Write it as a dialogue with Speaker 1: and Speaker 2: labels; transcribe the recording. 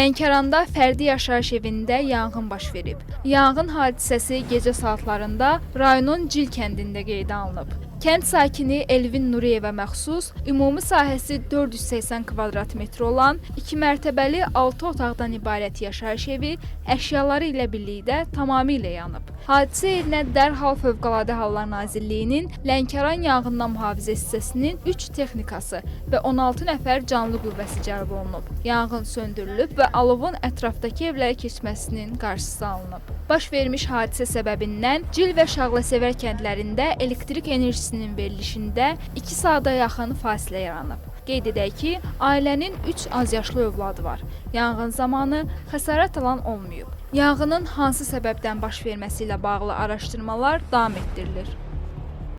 Speaker 1: Lənkəranda fərdi yaşayış evində yanğın baş verib. Yanğın hadisəsi gecə saatlarında rayonun Cil kəndində qeydə alınıb. Kənd sakini Elvin Nuriyevə məxsus ümumi sahəsi 480 kvadrat metr olan 2 mərtəbəli 6 otaqdan ibarət yaşayış evi əşyaları ilə birlikdə tamamilə yanıb. Hadisə yerinə dərhal Fövqəladə Hallar Nazirliyinin Lənkəran yanğından mühafizə hissəsinin 3 texnikası və 16 nəfər canlı qüvvəsi cəlb olunub. Yanğın söndürülüb və alovun ətrafdakı evlərə keçməsinin qarşısı alınıb. Baş vermiş hadisə səbəbindən Cil və Şağlasevər kəndlərində elektrik enerjisinin verilişində 2 saata yaxın fasilə yaranıb. Qeyd edək ki, ailənin 3 azyaşlı övladı var. Yanğın zamanı xəsarət alan olmayıb. Yanğının hansı səbəbdən baş verməsi ilə bağlı araşdırmalar davam etdirilir.